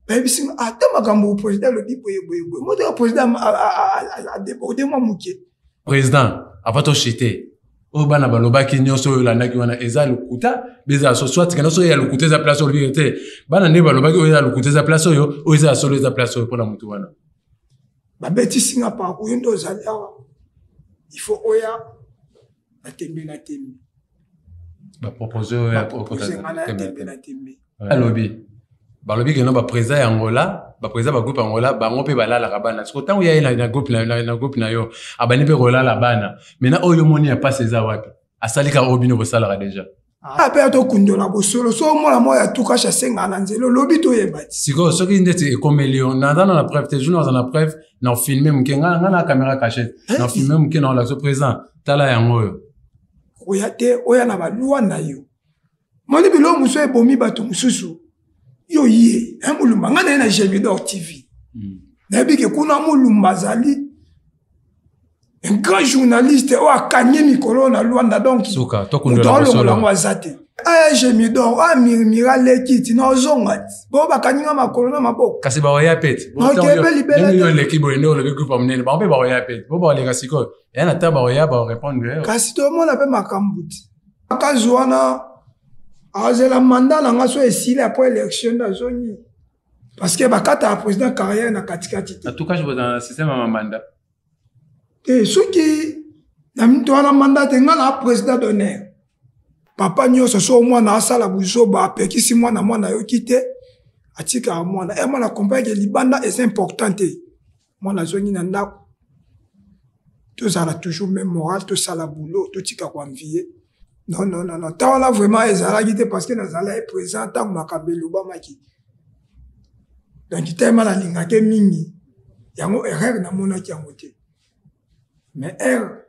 Bayebisi nga ata makambo président alobi boye boye boye, moto ya président adéborde mwa moke. Président, avant tochite, oyo bana balobaki nyonso oyo olandaki wana eza lokuta, eza so soit kenda soki ya lokuta eza place oyo olobi te, bana nde balobaki oyo eza lokuta eza place oyo, oyo eza ya solo eza place oyo mpona motu wana. Babetisi nga parcours, yo nde ozali awa, il faut oya na tembe na tembe. Bapropose oyo ya bapropose nga na tembe na tembe. Alobi balobi keno baprésident ya Angola, baprésident bagroupe Angola, bango mpe balalaka bana. Siko ntango ya ye na groupe na groupe na yo abandi mpe kolala bana, maintenant oyo omoni ya mpasi eza wapi? Asali kaka oyo bino bosalaka déjà. Mpe atokundola bosolo so omona moko ya tukasha asengaka na nzela, olobi toyeba ti. Sikoyo soki ndeti ekomeli yo, naza na preuve te, jour naza na preuve na filme moke, nga na caméra cachette na filme moke na olakisa président, tala yango oyo. Oya te, oya na balwa na yo, moni biloko mosusu ebomi bato mosusu. Yo ye Mulumba, ngai naye na Gemidor TV. Nayebi ke kuna Mulumba azali un grand journaliste oyo akangi mikolo na Lwanda, donc moto alongola yango aza te. Aya Gemidor oyo amirimira leki ti na ozonga ti bo bakangi nga makolo na maboko. Kasi baoya pe ti. Okebe libela. Yo oleki boye nde olobi groupe ya monene, bango mpe baoya pe bo baoleka sikoyo ya na ta baoya baorépondre. Kasi tomona mpe makambo ti akazi wana azela manda na nga so esili après élection nde azongi, parce que bakataka président carrière na katikati te. En tout cas, bozala na système ya mamanda. Te, soki na mito wana manda te, nga na président d'honneur. Papa nyonso so mwana asala buzoba, apekisi mwana, mwana ayoki te, atikaka mwana e mwana comprendre ke libanda eza important te. Mwana azongi na ndako, tozala toujours même moral, tosala boulot, totika koenvie. Non, non, non, non, ntango wana vraiment ezalaki te, parce que nazalaki présent ntango makambo elobamaki. Donc tellement nalingaki mingi yango, erreur namonaki yango te, mais erreur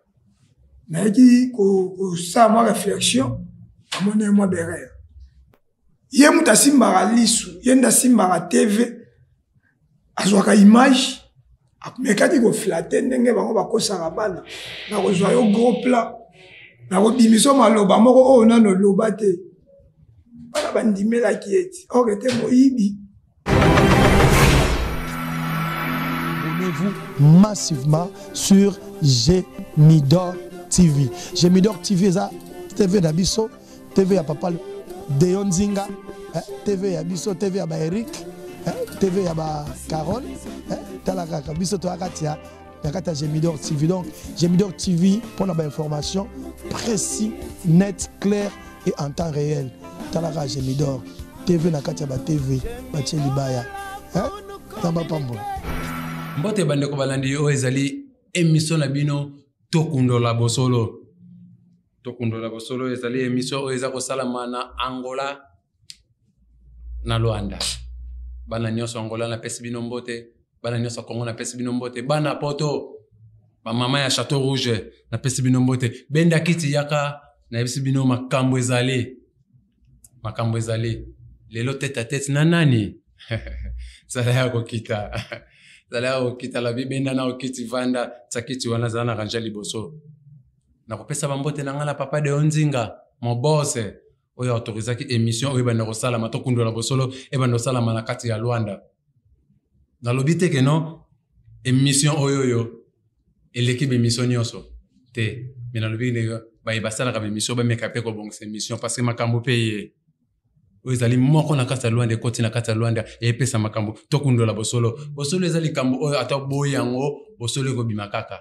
nayaki kosala mwa réflexion, namoni mwa berreur. Ye moto asimbaka lisu, ye nde asimbaka TV, azwaka image, amekaki koflate ndenge bango bakosaka bana na kozwa yo gros plan na kobimisa maloba moko oyo nano oloba te. Bana bandimelaki ete or ete moyibi. Abonnez-vous massivement sur Gemidor TV. Gemidor TV eza TV na biso, TV ya papa Deon Nzinga, TV ya biso, TV ya ba Eric, TV ya ba Carole, tala kaka biso toya kati ya na kati ya Gemidor TV. Donc Gemidor TV pour la information précis, net, clair et en temps réel. Tala kaka Gemidor TV na kati ya ba TV batie libaya. Tamba pambola. Mbote bandeko balandi, oyo ezali émission na bino Tokundola Bosolo. Tokundola Bosolo ezali émission oyo eza kosalama na Angola na Luanda. Bana nyonso Angola napesi bino mbote, bana nyonso Congo napesi bino mbote, bana Poto, bamama ya Chateau Rouge napesi bino mbote. Benda kiti yaka, nayebisi bino makambo ezali. Makambo ezali. Lelo tête à tête na nani? Zala ya kokita. Zala ya kokita la bibenda na okiti vanda, tsakiti wana zala na ranja liboso. Nakopesa bambote na nga na papa de Onzinga, mon boss, oyo autorisaki émission oyo ebanda kosalama, Tokundola Bosolo ebanda kosalama na kati ya Luanda. Nalobi te ke non émission oyo oyo eleki ba émission nyonso te, mais nalobi ndenge baye basalaka ba émission bameka mpe kobongisa émission, parce que makambo mpe ye oyo ezali moko na kati ya Luanda ekoti na kati ya Luanda eyepesa makambo. Tokundola Bosolo. Bosolo eza likambo oyo ata boyi yango, bosolo ekobima kaka.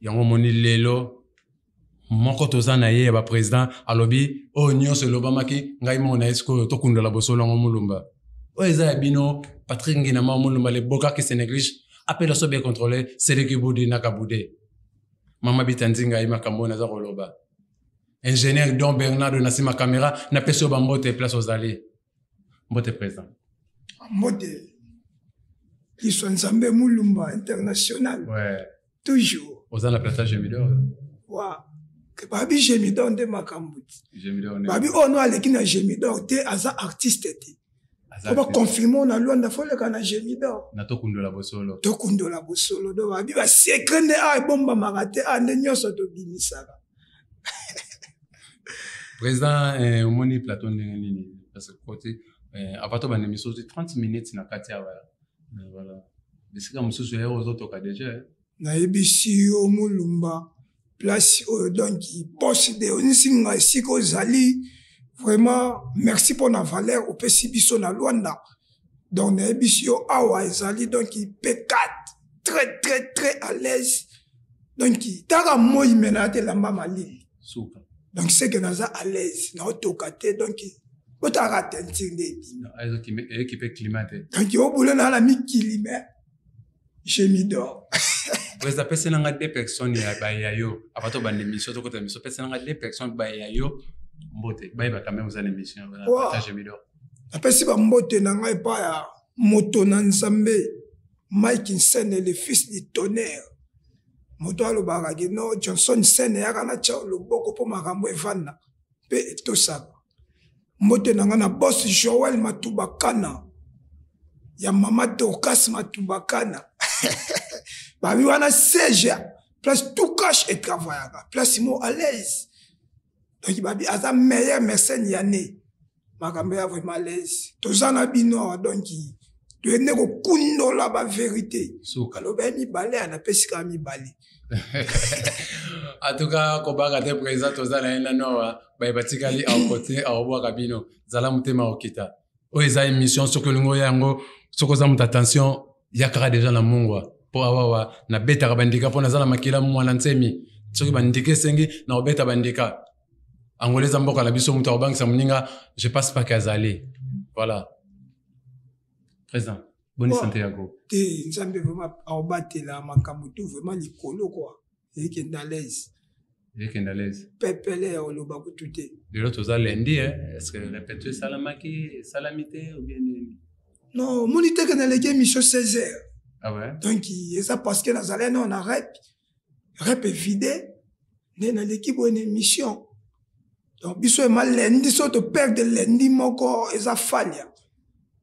Yango omoni lelo moko toza na ye ya baprésident alobi oyo nyonso elobamaki, ngai moko na ye sikoyo tokundola bosolo yango. Mulumba oyo eza ya bino Patrick Nginama Mulumba, le boka qui se néglige appelle so bien contrôlé celui qui boude naka boude. Mama Bita Nzinga ye makambo oyo naza koloba. Ingénieur Don Bernardo na nsima caméra, napesi yo bambote place ozali. Mbote président. Mbote liso Nzambe Mulumba international. Ouais. Toujours. Oza na plateau Gemidor. Wa. Ke babi Gemidor nde makambo ti. Babi oyo no aleki na Gemidor te aza artiste te. Po ba confirmer na Luanda fo leka na Gemidor. Na Tokundola Bosolo. Tokundola Bosolo do babi ba secret nde a ebombamaka te, a nde nyonso tobimisaka. Président, omoni plateau ndenge nini? Parce que côté Eh, avant tobanda émission ozwi 30 minutes na kati awa. Eh, voilà. Bisika mosusu ya ozotoka déjà. Eh. Nayebisi yo Mulumba place oyo donc boss de Nzinga esika ozali vraiment merci mpo na valeur opesi biso na Luanda. Donc nayebisi yo awa ezali donc P4 très très très à l'aise. Donc taka moi mena te lamba malili. Suka. Donc c'est que naza à l'aise naotoka te donc botalaka teinture nde ebimi. Ekipe climat te. Donc obule na na mikili mais je m'idors. Président pesi nanga deux personnes ya baya yo avant tobanda émission tokota émission pesi nanga deux personnes baya yo mbote bayeba quand même oza na émission partage midor. Napesi bambote na ngai epai ya moto na Nzambe Mike Nsene le fils du tonnerre. Moto alobaka ke no Johnson Nsene yaka na tia loboko mpo makambo evanda mpe etosaka. Mbote na ngai na boss Joël Matubakana ya mama Dorcas Matubakana. Babi wana siège place tout cash et travaillaka place mo à l'aise. Donc babi aza meilleur mécène ya né. Makambo ya vraiment à l'aise. Toza na bino awa donc toyende kokundola ba vérité. Aloba ya mibale anapesi kaka mibale. En tout cas kobanga te président toza na ye nano awa baye batikali akote akobwaka bino zala motema okita. Oyo eza émission soki olingi oya yango soki oza moto attention yakaka déjà na mungwa mpo awawa nabetaka bandika mpo naza na makila mwana nsemi soki bandika esengi na kobeta bandika. Angola eza mboka na biso moto akobangisa moninga je passe pas qu'azali. Voilà. Président, bonne santé ya groupe. Te Nzambe vraiment aobatela makambo tout vraiment likolo quoi. Ekende à l'aise. Ekende à l'aise. Pepele ya oloba kutu te. Lelo toza lundi hein, est-ce que répétition esalamaki, esalami te ou bien nini? Non, moni te ke naleki émission 16h. Ah ouais? Donc eza parce que nazalaki nano na rep, rep vide, nde naleki boye na émission. Donc biso ema lundi so to perdre lundi moko eza falia.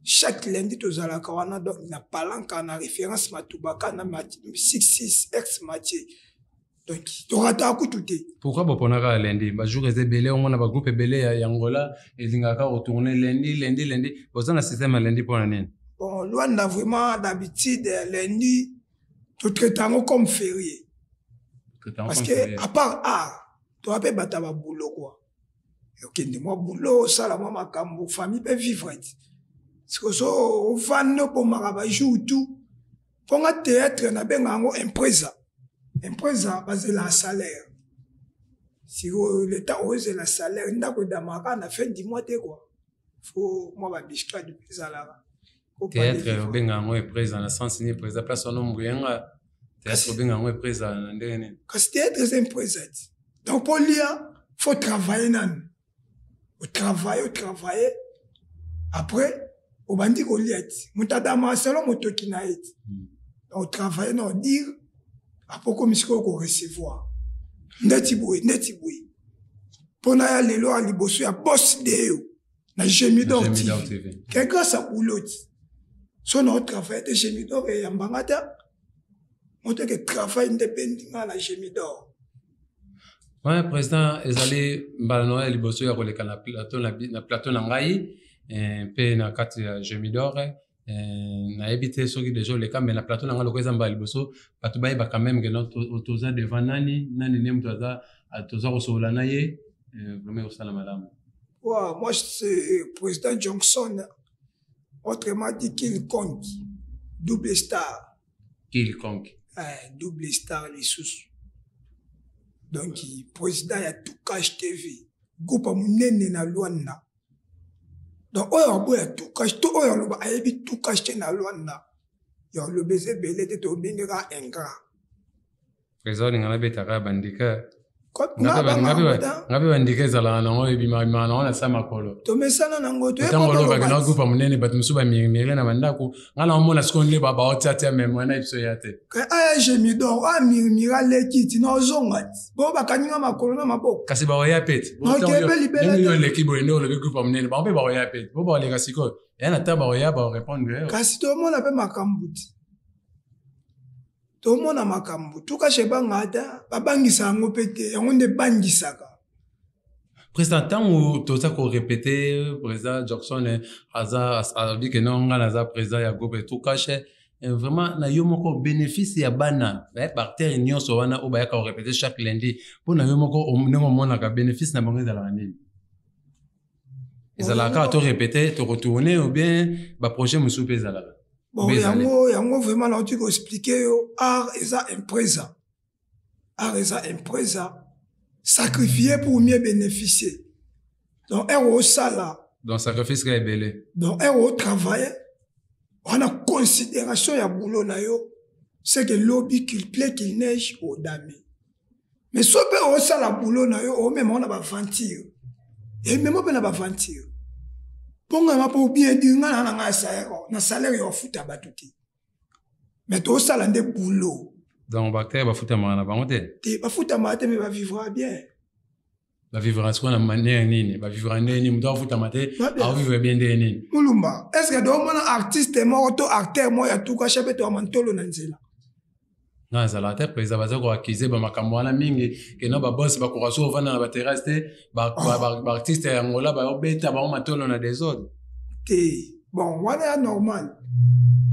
Chaque lundi tozalaka wana donc na palanka na référence Matubaka na 66 ex Mathieu. Donc torataka kutu te. Pourquoi boponaka lundi? Ba jour eza ebele omona ba groupe ebele ya Angola elingaka retourner lundi lundi lundi. Boza na système ya lundi pona nini? Bon, Luanda vraiment d'habitude lundi to traite yango comme férié. Parce que à part art, toa pe bata ba boulot quoi. Okende mwa boulot, osala mwa makambo, famille pe vivre ti. Siko so ovandi obomaka ba jour tout. Ponga théâtre na benga yango impresa. Impresa bazela salaire. Siko l'état ozela salaire ndako edamaka na fin du mois te quoi. Faut mwa ba biscade ezalaka. Théâtre obenga yango impresa na sens ni impresa place wana mbuyenga. Théâtre obenga yango impresa na ndenge nini? Kasi théâtre eza impresa ti. Donc pour lire, faut travailler nanu. Au travailler, au travailler. Après, obandi kolia ti. Moto adama selon motoki na ye ti. Donc travailler na dire, après komi sikoyo ko recevoir. Ndeti boye, ndeti boye. Pona ya lelo ya liboso ya boss de yo. Na Gemidor Na Gemidor TV. TV. Ke grâce à boulot ti. So na travailler te Gemidor e yambanga te. Moto ke travail nde bendi nga na Gemidor. Ouais, président, ezali mbala na ya liboso ya koleka na plateau na bi-, na plateau na ngai, pe na kati ya Gemidor, nayebi te soki déjà oleka, mais na plateau na ngai lokola eza mbala liboso, bato bayeba quand même que non, toza devant nani, nani nde moto aza, toza kosolola na ye, vraiment ekosala malamu. Ouais, moi c'est président Johnson, autrement dit Quiconque, double star. Quiconque. Double star lisusu. Donc, président ya Toucash TV, groupe munene na Luanda. Donc, oyo aboya Toucash, to oyo aloba ayebi Toucash te na Luanda. Ya loba eza ebele te, tobengeka ingrat. Président olinga nabetaka bandika. Ko- Nga nga pe ba- banga nga pe ba- yango ta. nga pe bandika ezalaka nango, ebima, ebima nango na sa makolo. Tomesana nango, toyeba Ntango koloba olobaka na ti. groupe ya monene, bato mosusu bamirimiri na bandako. Nga na omona sikoyo nde ba baotiatia meme, wana biso ya te. Ke aya Gemidor, aya mirimiri aleki ti, na ozonga ti. Bo bakangi nga makolo na maboko. Kasi baoya pe ti. Na okebe libela Ndenge yo te. oleki boye, nde olobi groupe ya monene, bango pe baoya pe ti. Bo baoleka sikoyo. Ya na ta baoya, baorépondre, eh. Kasi tomona pe makambo ti. Tomona makambo. Tuka chez banga ata, babangisa yango pe te. Yango nde bangisaka. Président, ntango toza korepete, président Jackson aza alobi ke no, ngai naza président ya groupe Etukache. Vraiment, na yo moko, bénéfice ya bana baacteur nyonso wana oyo bayaka korepete chaque lundi, mpo na yo moko, ndenge omonaka, bénéfice na bango ezalaka nini? Ezalaka kaka torepete, tokotourne, ou bien baprojet mosusu mpe ezalaka? Bon, yango vraiment nauti koexpliquer yo. Art eza empresa, art eza empresa, sacrifier pour mieux bénéficier. Donc ere osala Donc sacrifice ka ebele. Donc ere otravaille wana, considération ya boulot na yo, c'est que lobi, qu'il plaît, qu'il neige, odame. Mais so mpe osala boulot na yo, omema ngo na baventure, emema mpe na baventure. Mpo ngama, mpo bien dire, nga na ngai salaire, na salaire ya ofuta bato te, mais tosala nde boulot. Donc baacteur bafutamaka na bango te? Te, bafutamaka te, mais bavivra bien. Bavivra sikoyo na manière nini? Bavivra ndenge nini? Moto afutama te, aovivre bien ndenge nini? Mulumba, est ce que domona artiste moko to acteur moko ya tukasha mpe toya mantolo na nzela? Nga azalaka te, président. Baza koakize bamakambo wana mingi keno baboss bakoka so ovanda na baterrasse te, baartiste ya Angola bayobeta bango matolo na désordre. Te, bon, wana ya normal.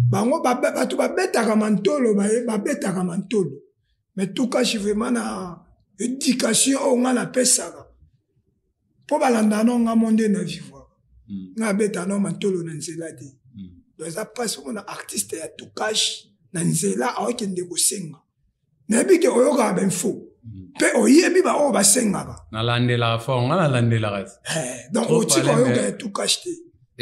Bango bato babetaka mantolo, babetaka mantolo, mais tukashi vraiment na éducation oyo nga napesaka, mpo balanda no nga mo nde na vivre. Nga abeta no mantolo na nzela te. Donc eza mpasi omona artiste ya tukashi na nzela aokende kosenga. Nayebi ke oyokaka bainfo mpe oyebi baoyo basengaka. Nalandelaka fort, nga nalandelaka. Donc otika oyoka ya tukashi te.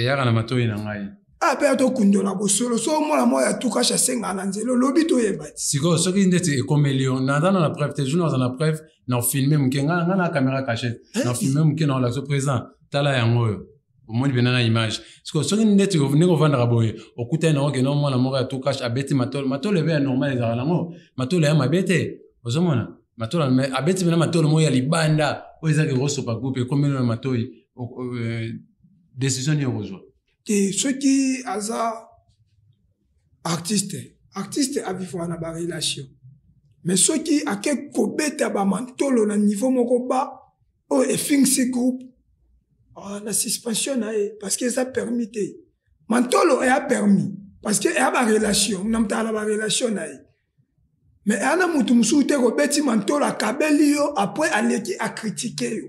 Eyaka na matoi na ngai. Ah, mpe tokundola bosolo, so omona moko ya tukashi asengaka na nzela, olobi toyeba ti. Sikoyo soki ndeti ekomeli yo, naza na preuve te. Jour naza na preuve, na filme moke, nga na caméra cachette, na filme moke, na olakisa président: tala yango oyo, omoni mpena na image. Sikoyo soki ndeti ndenge ovandaka boye, okutani nango kende omwana moko ya tukash abeti matolo, matolo ebe ya normal ezalaka nango, matolo ya mabe te. Ozomona matolo, mais abeti mpena matolo moko ya libanda oyo ezaki kosopa groupe, ekomeli na matoi, décision nini okozwa? Te, soki aza artiste, artiste avivra na barelation, mais soki ake kobeta bamantolo na niveau moko ba oyo efingisi groupe, na suspension na ye, parce que eza permis te. Mantolo eya permis parce que eya barelation na moto ala barelation na ye, mais eya na motu mosusu te. Kobeti mantolo, akabeli yo, après aleki acritiquer yo,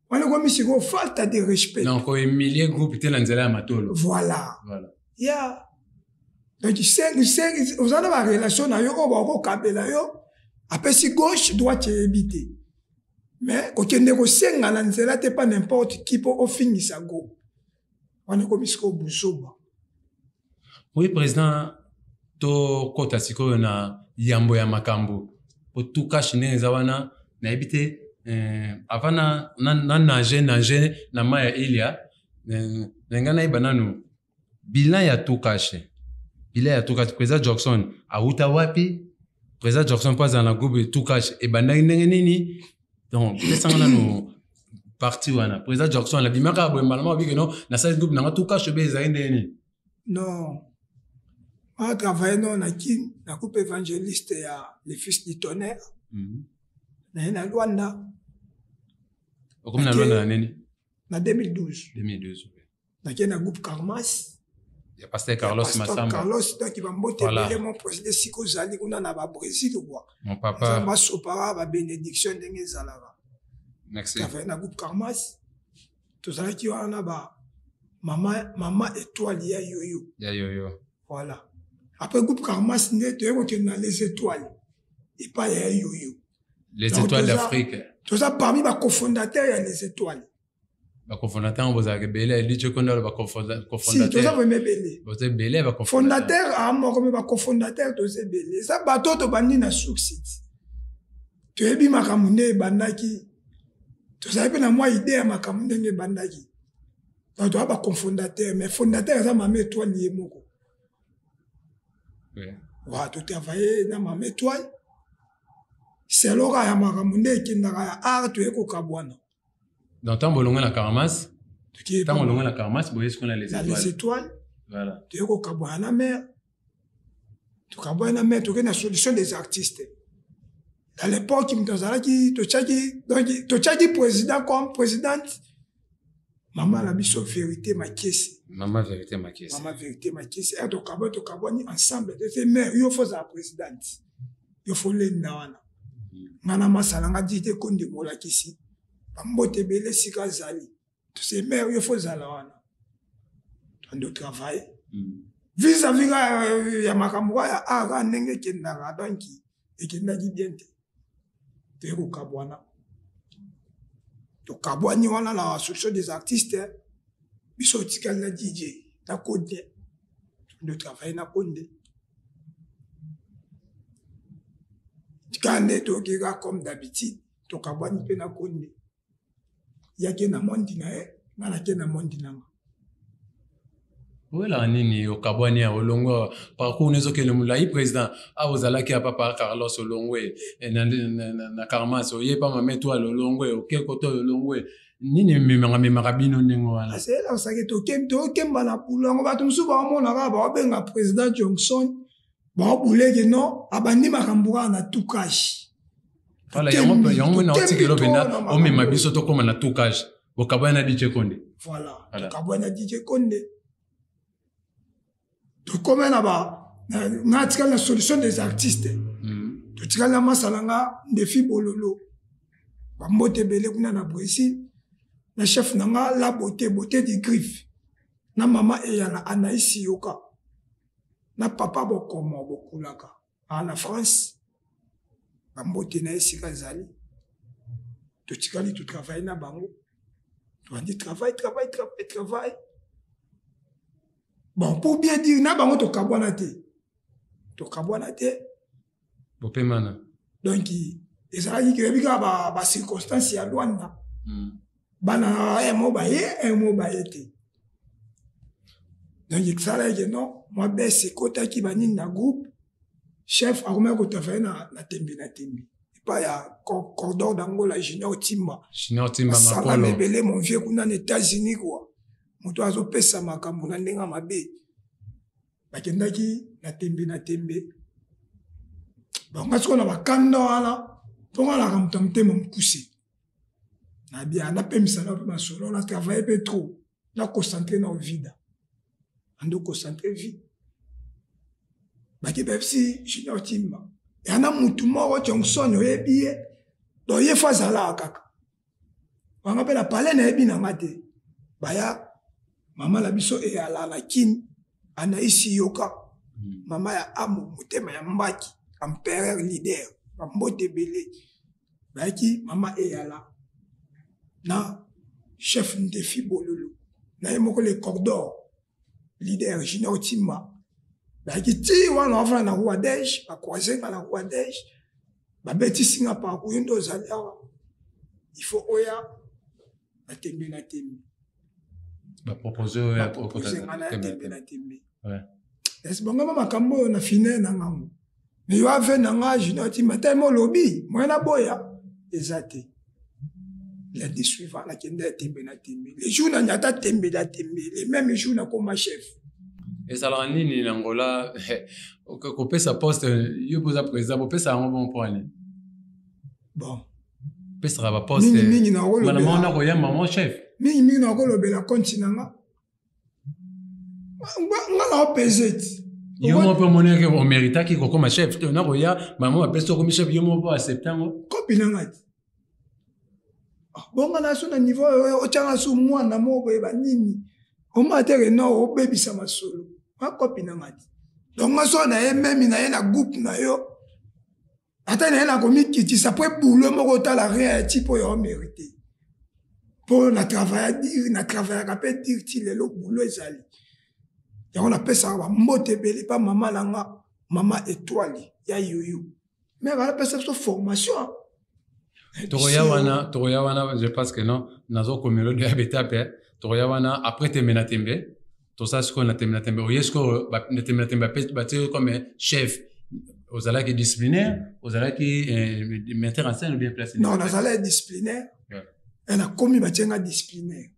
wana ekomi sikoyo falta de respect. Donc kohumilie groupe te na nzela ya matolo. Voilà. Voilà. Ya, donc oza na barelation na yo oyo bakokabela yo, apesi gauche, droite, eyebi te, mais kokende kosenga na nzela te pa n'importe qui mpo ofingisa groupe, wana ekomi sikoyo buzoba. Oui, président, tokɔta sikoyo na yambo ya makambo po tukashi ndenge eza wana. Nayebi te, avant na nage na mai ya Ilia, na ngai nayeba nanu bilan ya tukashe, bilan ya tukashe. Président Jackson awuta wapi? Président Jackson, mpo azala na groupe Tukash, ebandaki ndenge nini? Donc pesanga nanu parti wana. Président Jackson abimaka boye mbala moko abike no nasali groupe nanga Tukash, obe ezali ndenge nini? Non, a travaillé non na Kin, na groupe évangéliste ya Les Fils du Tonnerre. Naye na Lwanda. Okomi na Lwanda na nini? Na 2012. 2012. Nakei na groupe Carmas. Ya pasteur Carlos. Pasteur Masamba. Carlos, donc bambote ebele, mon président, sika ozali kuna na babrésil kua. Mon papa. Nzambe asopaka babénédiction ndenge ezalaka. Merci. Travaille na groupe Carmas, tozalaki wana na ba mama, mama Étoile ya Yoyo. Ya Yoyo. Voilà. Après groupe Carmas, nde toye kokende na Les Étoiles epai ya Yoyo. Les Donc, Étoiles d'Afrique. Toza parmi bacofondateur ya Les Étoiles. Bacofondateur yango bozalaka ebele, Elicho Kondalo. Si, toza vraiment ebele. Boza ebele bacofondateur. Fondateur a moko, me bacofondateur toza ebele. Eza bato oyo tobandi na sourcite, toyebi makambo nde ebandaki, tozali mpe na mwa idée ya makambo ndenge ebandaki. Donc toza bacofondateur, mais fondateur eza mama Étoile ye moko. Wa totravaille na mama Étoile seloka ya makambo nde ekendaka ya art, toye kokabwana. Donc ntango bolongwe na Carmas, ntango olongwe na Carmas, boye sikoyo na Les Na Les Étoiles. Étoiles. Voilà. Toye kokabwana na mare, tokabwana na mare, toke na Solution des Artistes. À l'époque, moto azalaki, totiaki, donc totiaki président comme présidente mama na biso Vérité Makesi. Mama Vérité Makesi. Mama Vérité Makesi. E tokabwani, tokabwani ensemble te, mais yo faut ozala présidente, yo faut lenda wana. Nga na masala nga di te konde molakisi bambote ebele esika azali, tose mare yo faut ozala wana, tondo travail vis-à-vis ya makambo kaka ya art ndenge ekendaka. Donc ekendaki bien te, toye kokabwana. Tokabwani wana na Association des artistes. Biso otikali na DJ na Konde, tondo travaille na Konde kaka nde tokeka comme d'habitude. Tokabwani mpe na Konde, yake na mondi na ye, nga nake na mondi na nga. Oyelaka nini? Okabwani ya olongwe, parcours no ezokende molai. Président awa ozalaki ya papa Carlos, olongwe na Carmas, oye pa Mama Etoile, olongwe, oke koto, olongwe. Nini memaka memaka bino ndenge wana? Aselakisaki tokemba na bulo yango. Bato mosusu baomona kaka baobenga président Johnson, baobuleke no abandi makambo kaka na tukage. Voilà, yango na otikelo mpenza omema biso tokóma na tukage. Bokabwani na DJ Konde. Voilà, tokabwani na DJ Konde, tokóma na ba nga tikali na Solution des artistes. Totikali na masala nga Ndefi Bololo, bambote ebele kuna na Brésil, na chef na nga La Beauté, Beauté du Griffe, na mama Eyala Anaïs Yoka, na papa Bokomo Bokulaka na France, bambote na esika ezali. Totikali totravaille na bango, tobandi travail, travail, travail, travail. Bon, pour bien dire, na bango tokabwana te, tokabwana te. Bopemana. Donc ezalaki keyebi kaka bacirconstance ya Lwanda. Bana mo baye mo baye te. Donc esalaki non mwa bese ekotaki banini na groupe. Chef akomaki kotravaille na tembe na tembe epai ya Cordon d'Angola, Junior Timba. Junior Timba. Asala ebele, mon vieux kuna na États-Unis kua, moto azopesa makambo na ndenge mabe. Bakendaki na tembe na tembe. Bango sikoyo na bakanda wana, mpo nga nalaka moto ya motema mokuse. Nabia napemisa na mpe masolo na travaille mpe trop, na concentré na ovida ando concentré vie. Baki bepsi Junior Timba ya na mutu moko Johnson, oyebi ye, donc ye faut azalaka kaka wanga mpe na pale nayebi nanga te. Baya mama na biso eyala na Kini, Anaisi Yoka, mama ya amo motema ya mbaki, empereur leader, bambote ebele. Bayaki mama Eyala na chef Ndefi Bololo na ye moko, le cordor leader Junior Timba. Bayaki ti wana wafana na Roi Dege, bacroise nga na Roi Dege, babetisi nga parcours: yo nde ozali awa, il faut oya na tembe na tembe. Bapropose oyo? Bapropose nga na ya tembe na tembe. Esi bongama makambo oyo na fine na ngango, mais yo ave na nga Junior Timba telema olobi moye na boya eza te. Lundi suivant nakende ya tembe na tembe. Le jour na nyata tembe na tembe, le même jour nakoma chef. Ezalaka nini na Ngola kopesa poste? Yo mpo oza président, bopesa yango bon mpo ani? Bon. Pesaka baposte. Mingimingi. Nakolobela koyamba mon chef. Mingimingi nakolobela konti na nga, nga na opese ti. Yo moko mpe omonaki oméritaki kokoma chef to nakoya mama bapesi okomi chef, yo moko mpo accepte yango? Kopi na nga ti bonga na so na niveau oyo otyanga so mwana moko boyeba nini omona teke no obebisa masolo akopi na nga ti. Donc nga so na ye memi na ye na groupe na yo, ata na ye na komikitisa po ebulo moko otala rien ya type oyo omérite, mpo na travailla dire, na travaillaka mpe dire ti lelo bulo ezali yango. Napesaka bambote ebele mpa mama na nga, mama Étoile ya yoyo, mais balapesa biso formation. Tokoya wana, tokoya wana. Je pense que non, nazokomela oyo ya betape. Tokoya wana après tembe na tembe. Tosala sikoyo na tembe na tembe. Oye sikoyo na tembe na tembe, batie comme chef. Ozalaki disciplinaire, ozalaki metteur en scène ou bien place? Non, nazalaki disciplinaire. E nakomi, batie nga disciplinaire,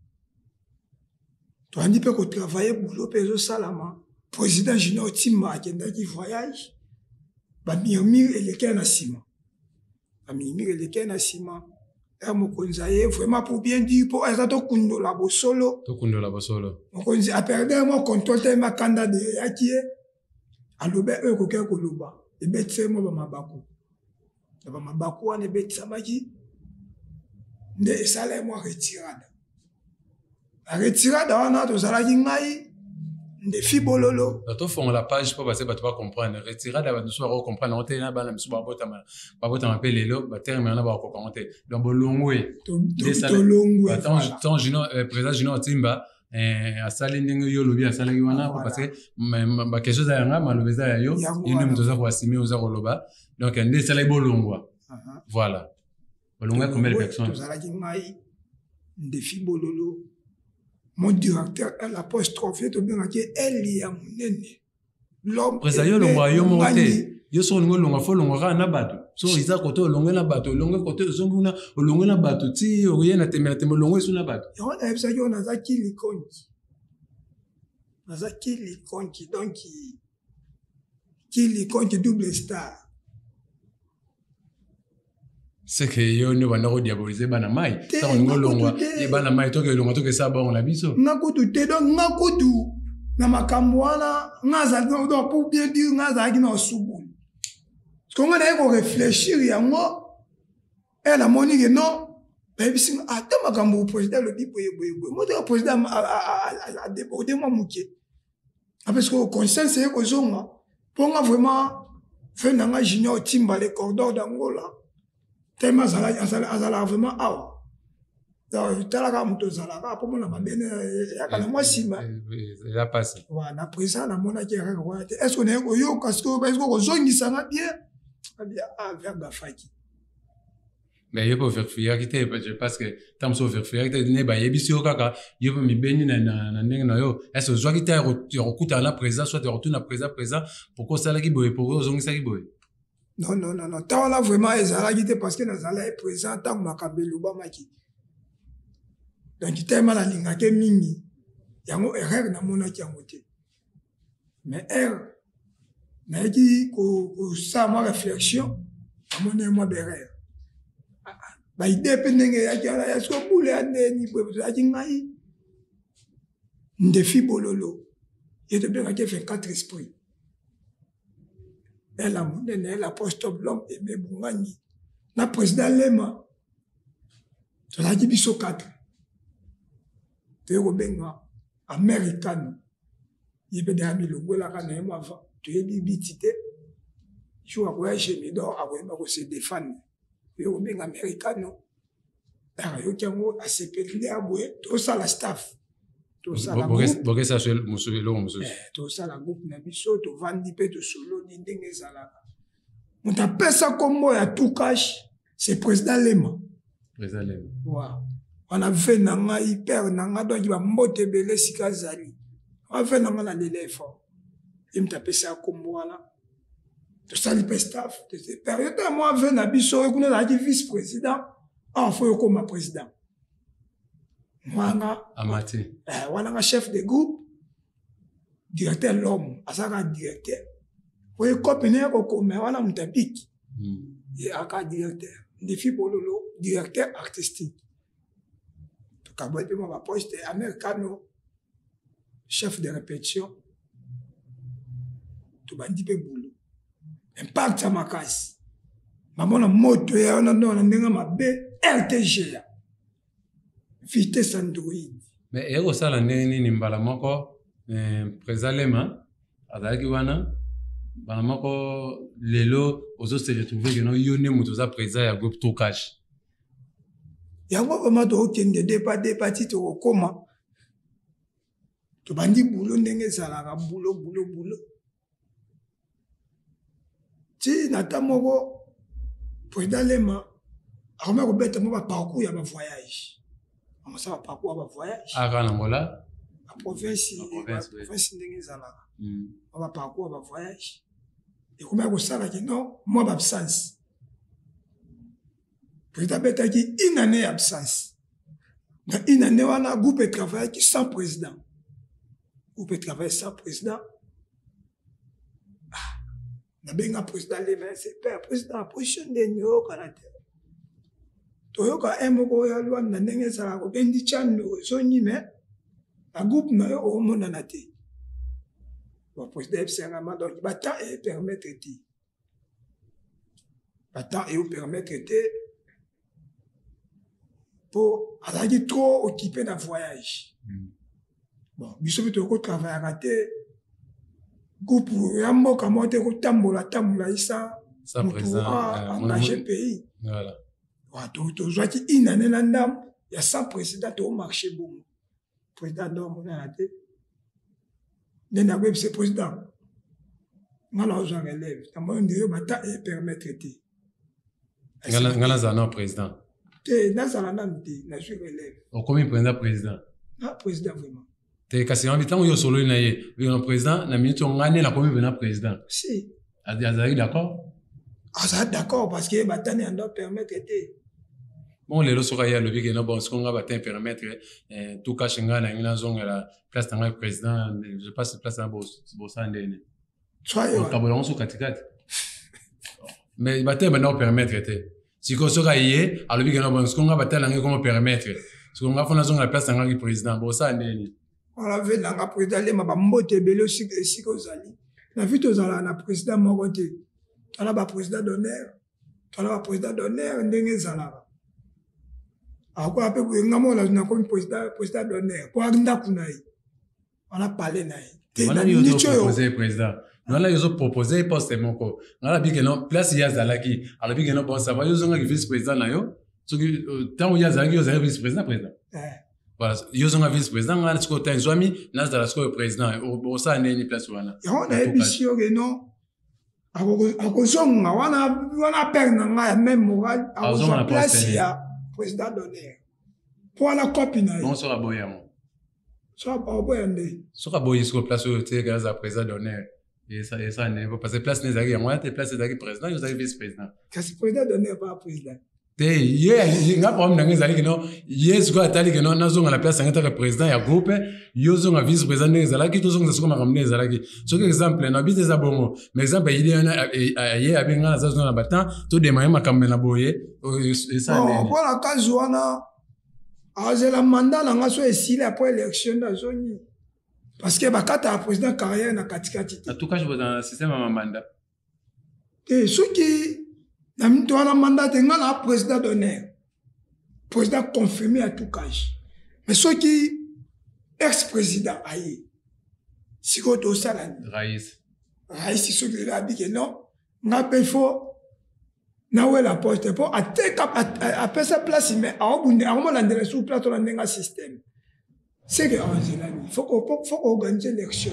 toyandi mpe kotravaille, boulot mpe ezosalama. Président Junior Timba akendaki voyage, bamurmure elekela na nsima. Bamimiri eleki na nsima ya mokonzi aye vraiment pour bien dire mpo aza tokundola bosolo. Tokundola bosolo. Mokonzi aperde mwa contrôle te, makanda de eyaki ye alobe oyo ekokaki koloba, ebetisa mwa bamabaku na bamabaku wana ebetisamaki nde esala ye mwa retirada. Na retirada wana tozalaki ngai ndefi bololo. Tofongola page mpo base bato bacomprendre retirada. Bato mosusu bakocomprendre yango te, na bana mosusu babotama mpe lelo, baterme wana bakokoka yango te. Donc bolongwe. Tolongwe. Tant Junior, président Junior Timba asali ndenge yo olobi asalaki wana, parce que baquestion eza yanga, maloba eza ya yo, ye nde moto oza koassume, oza koloba. Donc nde esalaki bolongwa. Voilà, bolongwa combien de personnes? Tozalaki ngai, Ndefi Bololo, mon directeur L apostrophe, ye tobengaki L ya monene, l'homme. Président, yo olongwa yo moko te. Yo soki olingi olongwa, fo olongwa kaka na bato. Soki eza kote olongwe na bato, olongwe kote, ozongi kuna, olongwe na bato, ti oye na tembe na tembe, olongwe esu na bato. Yango nayebisaki oyo, naza kilikonki, naza kilikonki, donc kilikonki double star. C'est que yo nde obanda kodiabolize bana mai. Ntango olingi olongwa, ye bana mai, toke elongwa, toke esala bongo na biso. Nga kutu te. Donc nga kutu na makambo wana, nga azalaki, donc pour bien dire, nga azalaki na osubulu parce que nga naye korefléchir yango e namoni ke non, bayebisi nga ata makambo président alobi boye boye boye, moto ya président adéborde mwa moke apesi ko conscience eye kozonga mpo nga vraiment fe na nga Junior Timba, le cordon d'Angola, tellement azalaka vraiment awa. Donc talaka moto ozalaka mpo mona mabe eyaka na mwa nsima. Eza pasi. Na présent namonaki erreur wana te. Est ce que naye koyoka sikoyo kozongisa nga bien abia vers gafaki? Mais yo mpe overifiaki te, je pense que ntango mosusu overifiaki te, nde bayebisi yo kaka, yo mpe mibeni na ndenge na yo. Est ce ozwaki te ya kokutana na président, soit ya kotuna président: président, pourquoi osalaki boye, pourquoi ozongisaki boye? Non, non, non, non, ntango wana vraiment ezalaki te, parce que nazalaki présent ntango makambo elobamaki. Donc tellement nalingaki mingi yango, erreur namonaki yango te. Mais erreur nayaki kosala mwa réflexion, namoni mwa berere baide mpe ndenge eyaki wana ya siko bule ya ndeni boye. Tozalaki ngai, Ndefi Bololo, ye tobengaki 24 esprit, ela monene, ela apostole, l'homme aimé Bungangi, na président Lema. Tozalaki biso 4. Toye kobenga Americano, ye mpe daya milongwelaka na ye mwa avant. Toyebi biti te, jour akoya Gemidor akoyeba kose défendre. Toye kobenga Americano, ayoki yango, asepeli nde ya boye. Tosala staff, tosala bokesa eloko mosusu. Tosala groupe na biso, tovandi mpe tosololi ndenge ezalaka. Moto apesa nkombo ya Tukash, c'est président Lema. Président Lema. Wa wana ve na ngai, père na ngai, donc bambote ebele esika azali. Ave na ngai na lela effort, ye moto apesa nkombo wana. Tosali mpe staff période ya mwa ve na biso oyo kuna azalaki vice président, awa fo yokoma président mwanga. Amati. Wana nga chef de groupe, directeur, l'homme azalaka directeur oyo ekope ne ya kokoma wana, moto abiki ye aka directeur, Ndefi Bololo directeur artistique. Tokabwa mpe mwa baposte, Americano chef de répétition. Tobandi mpe bulu, impact ya makasi, bamona moto ya wana ndo na ndenge mabe, RTGA vitesse android. Mais eye kosala ndenge nini mbala moko président Lema azalaki wana, mbala moko lelo ozose retrouve keno yo nde moto oza président ya groupe Tocash? Yango vraiment tokokende depa depa ti tokokoma. Tobandi bulo ndenge ezalaka, bulo bulo bulo ti na ta moko président Lema akomi kobeta mo baparcours ya bavoyage, akosala baparcours ya bavoyage. Aka na Angola. Baprovince, baprovince ndenge ezalaka, mwa baparcours ya bavoyage ekomi kosala kino mwa baabsence. Président abetaki une année ya absence. Na une année wana, groupe etravaillaki sans président, groupe etravaille sans président. Ah, nabenga président Lema, c'est père président, position ndeni oyokana te. Toyoka un moko ya Luanda ndenge ezalaka obendi chando ezongi me na groupe na yo omonana te. Bon, président yebisaka ma donc ba temps e permettre te. Ba temps e permettre te po azalaki trop occupé na voyage. Bon, biso mpe toyoko travaillaka te groupe ya mboka moko te kotambola tambola isa motu engage pays. Tozwaki une année na ndambo ya sans président tomarche bongo. Président ndo amonana te nde nakoyebisa président nga nazwa relève namoni nde yo bata e permettre te. Nga nazala na président te, nazala nanu te, nazwi relève. Okomi mpenza président? Na président vraiment te, kasi yango ntango yo osololi na ye oyo président na minute oyo nga nde nakomi mpenza président. Si. Azalaki d'accord? Azalaki d'accord parce que batani ya ndo permettre te. Bon, lelo soki aye alobi ke no, bon, soki nga batin permettre tout cache nga na ngai nazongela place na ngai président, je passe place na bosala ndene okabola yango so katikati, mais batin banda kopermettre te. Sikoyo soki aye alobi ke no, bon, soki nga batin na ngai komo permettre, soki nga fo nazongela place na ngai président, bosala ndeni? Wana ve nanga président Lema, bambote ebele esika ozali. Na vi tozalaka na président moko te, tala baprésident d'honneur, tala baprésident d'honneur ndenge ezalaka. Akoya mpe boye, nga moko nakomi président, président d'honneur po ndako na ye wana, palais na ye te na minute oyo. Président wana yo ozopropose poste moko, nga nabi ke non, place ye azalaki, alobi ke non, bon, ça va, yo ozongaki vice président na yo. Soki ntango ye azalaki, yo ozalaki vice président, président. Voilà, yo ozonga vice président, nga sikoyo ta ezwami nazala sikoyo président, osala ndeni place wana? Yango nayebisi yo ke non, akozonga wana, wana père na ngai ya même moral, akozwa place ya président d'honneur mpo wana kopi na ye. Bon, soki aboyi yango? So aboya nde? Soki aboyi sikoyo place oyo te, aza président d'honneur, esa nde parce que place ne ezalaki yango wana te, place ezalaki président, yo ozalaki vice président. Kasi président d'honneur pa président. Te, ye nga problème na ngai ezali keno ye sikoyo atali keno nazonga na place yango taka président ya groupe, yo ozonga vice président ndenge ezalaki, tozongisa sikoyo makambo ndenge ezalaki. Soki exemple na biso eza bongo, mais exemple ayili wana, ye abe nga naza zonga na batemps todemare makambo na boye. Mpona kazi wana azela mandat na nga so esili après élection nde azongi, parce que bakataka président carrière na katikati te. En tout cas, bozala na système ya mamanda? Te, soki na mito wana mandat te, nga na président d'honneur, président confirmé ya tout cage, mais soki ex président aye sikoyo tosala nini? Rais. Raisi soki lelo abike non, nga mpe faut nawela poste mpo ateka apesa place, mais aobunde akomolandela sur place wana ndenge système c'est que anzelani faut koorganiser élection.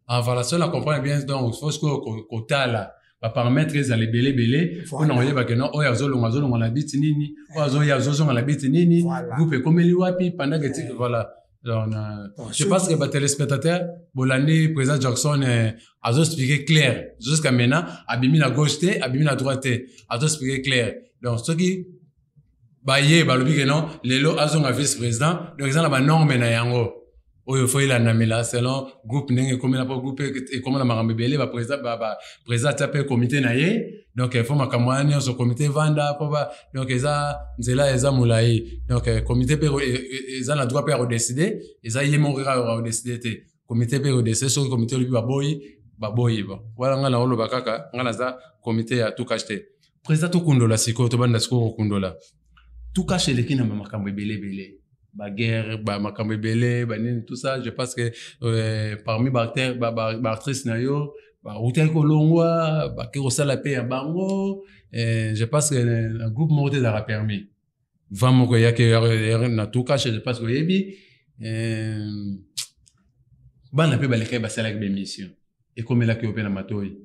Ah voilà, ça on comprend bien. Donc faut sikoyo kotala baparamètre ezala ebele ebele mpona koyeba ke non, oyo azolonga azolonga na biti nini, oyo azoya azozonga na biti nini, groupe ekomeli wapi pendant que eh. Voilà. Donc, je pense que batéléspectateur bolandi président Jackson azoexplike clair jusqu'à maintenant, abimi na gauche te, abimi na droite te, azoexplike clair. Donc soki baye balobi ke non, lelo azonga vice président, donc eza na banorme na yango oyo fo elandamela selon groupe ndenge ekomela, mpo groupe ekomela makambo ebele, baprésident président atia mpe comité na ye, donc fo makambo wana nyonso comité evanda mpo ba, donc eza nzela eza molai. Donc comité mpe eza na droit mpe ya kodécider, eza ye moko kaka ya kodécider te, comité mpe kodécider. Soki comité olobi baboyi, baboyi. Bon, wana ngai naoloba kaka ngai naza comité ya tukage te. Président, tokundola sikoyo, tobanda sikoyo kokundola. Tukage eleki na makambo ebele ebele, baguerre, bamakambo ebele, banini, tout ça. Je pense que parmi baacteur, baactrice na yo bautaki kolongwa, bake kosala mpe ya bango. Je pense que na groupe moko te ezalaka permis vent moko eyaki na tukashe. Je pense que oyebi bana mpe balekaki, basalaki baémission, ekomelaki yo mpe na matoi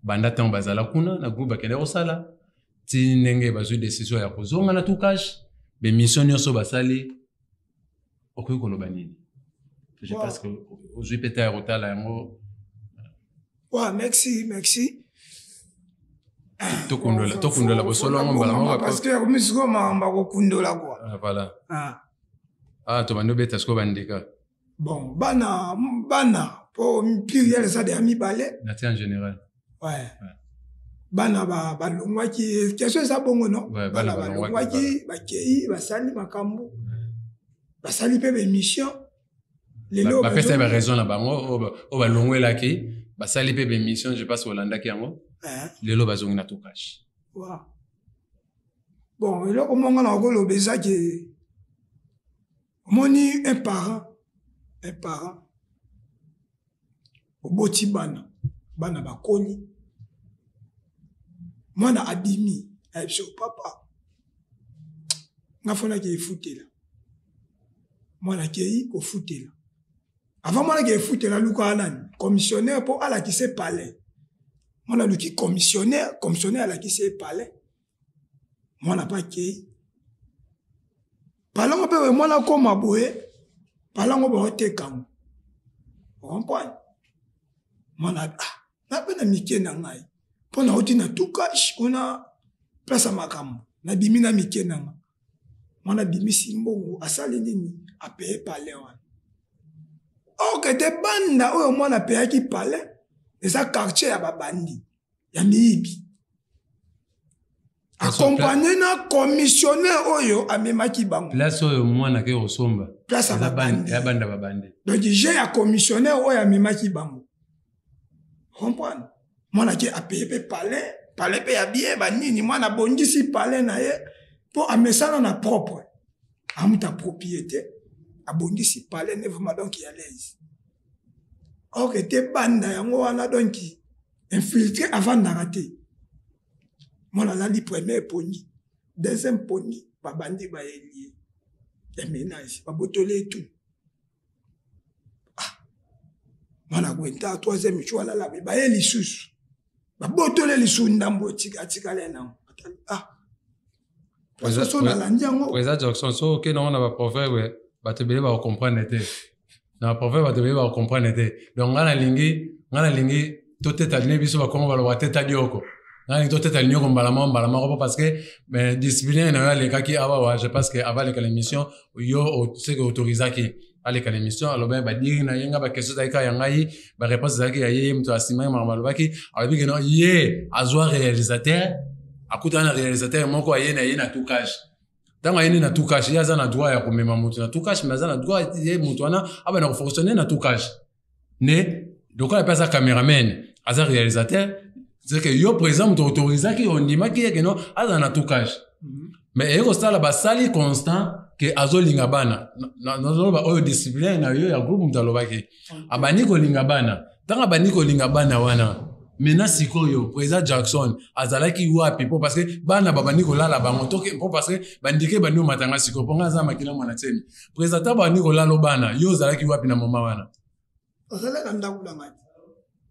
banda ntango bazala kuna na groupe bakende kosala ti ndenge bazwi décision ya kozonga na tukashe, baémission nyonso basali, okoki koloba nini? Je pense que ozwi mpe ta ya kotala yango. Ouais, merci, merci. Tokundola, tokundola bosolo yango mbala moko. Parce que yakomi sikoyo makambo ya kokundola kua. Ah, voilà. Ah, ah tobandi obeta sikoyo bandika. Bon, bana bana po pluriel eza deya mibale. Na ti en général. Ouais. Bana balongwaki, question eza bongo no? Bana balongwaki, bakei, basali makambo, basali mpe baémission. Lelo bapesa baraison na bango oyo balongwelaki, basali mpe baémission, je pense olandaki yango. Lelo bazongi na tokashi. Bon, eloko monga na okoloba eza ke omoni un parent oboti bana, bana bakoli, mwana abimi, ayebi so: "Papa, nga fonaki efutela." Mwana akei kofutela. Avant mwana akei efutela, alukaka nani? Commissionnaire, mpo alakisa palais. Mwana aluki commissionnaire, commissionnaire alakisi ye palais. Mwana mpe akei palango mpe mwana akóma boye, palango baotekango, ocomprendre? Mwana: "Ah, na mpe na mike na ngai, mpo nauti na tukash kuna, place ya makambo, nabimi na mike na nga." Mwana abimisi mbongo, asali nini? Apeye palais wana. Or te banda oyo mwana apeyaki palais eza quartier ya babandi ya miyibi, accompagné na commissionnaire oyo amemaki bango. Place oyo mwana ake kosomba. Place ya babandi. Ya banda babandi. Donc je ya commissionnaire oyo amemaki bango, comprendre? Mwana ake apeye mpe palais, palais mpe ya bien, banini. Mwana abongisi palais na ye mpo amesana na propre, amuta propriété, abongisi palais ne vraiment, donc ya l'aise. Or te banda yango wana, donc infiltré avandaka te. Mwana alali première pongi, deuxième pongi, babandi bayeli ye ya ménage, babotoli ye tout. Ah, mwana kwenta troisième jour, alala, baye lisusu, babotoli lisusu ndambo atikala nango. Ah, so nalandi yango. Président Jackson, so okende yango na baproverbe, bato ebele bakocomprendre te. Na baproverbe, bato ebele bakocomprendre te. Donc nga nalingi toteta ne biso bakongo baloba teta dioko. Nga nalingi toteta linyoko mbala moko, mbala moko, parce que discipline na yo alekaki awa. Je pense que avant aleka l'émission, yo seke autorisaki aleka l'émission, alobaki badiri na ye. Nga baquestion ezalaki kaka ya ngai, baréponse ezalaki ya ye. Moto asimaki makambo alobaki, alobi keno ye azwa réalisateur, akutana na réalisateur moko, aye na ye na tukage. Ntango ayeni na tukage, ye aza na droit ya komema moto na tukage, mais aza na droit ye moto wana abanda kofonctionne na tukage ne lokola mpe aza cameraman, aza réalisateur. C'est que yo président moto autorisaki, ondimaki ye keno azala na tukage. Mais eye kosala basali constant ke azolinga bana. Nazoloba oyo discipline na yo ya groupe, moto alobaki abandi kolinga bana. Ntango abandi kolinga bana wana, maintenant sikoyo président Jackson azalaki wapi? Mpo parce que bana babandi kolala bango toke, mpo parce que bandike bandi omatanga sikoyo, mpo nga aza makila mwana tieni. Président, ntango bandi kolala bana, yo ozalaki wapi na moma wana? Ozalaki na ndako na ngai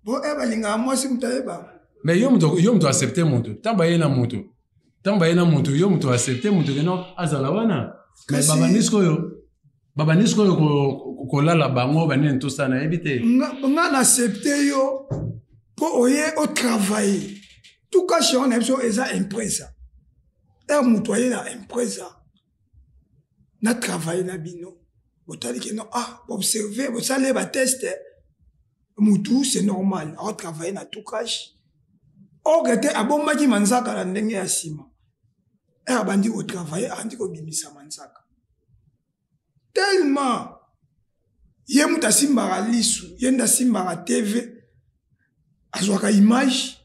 bo e balingaka mwasi, moto ayebaka. Mais yo moto accepte moto ntango baye na moto, ntango baye na moto, yo moto accepte moto keno azala wana. Mais babandi sikoyo kolala bango banini, tosala nayebi te. Nga na accepte yo mpo oye otravaille tuka chéron na biso eza empresa. Ere moto aye na empresa na travaille na bino, botali keno, ah, boobserve, bosali ye batest, mutu c'est normal aotravaille na tukage. Or te abombaki manzaka na ndenge ya nsima. Ere abandi kotravaille, abandi kobimisa manzaka tellement ye moto asimbaka lisu, ye nde asimbaka TV, azwaka image.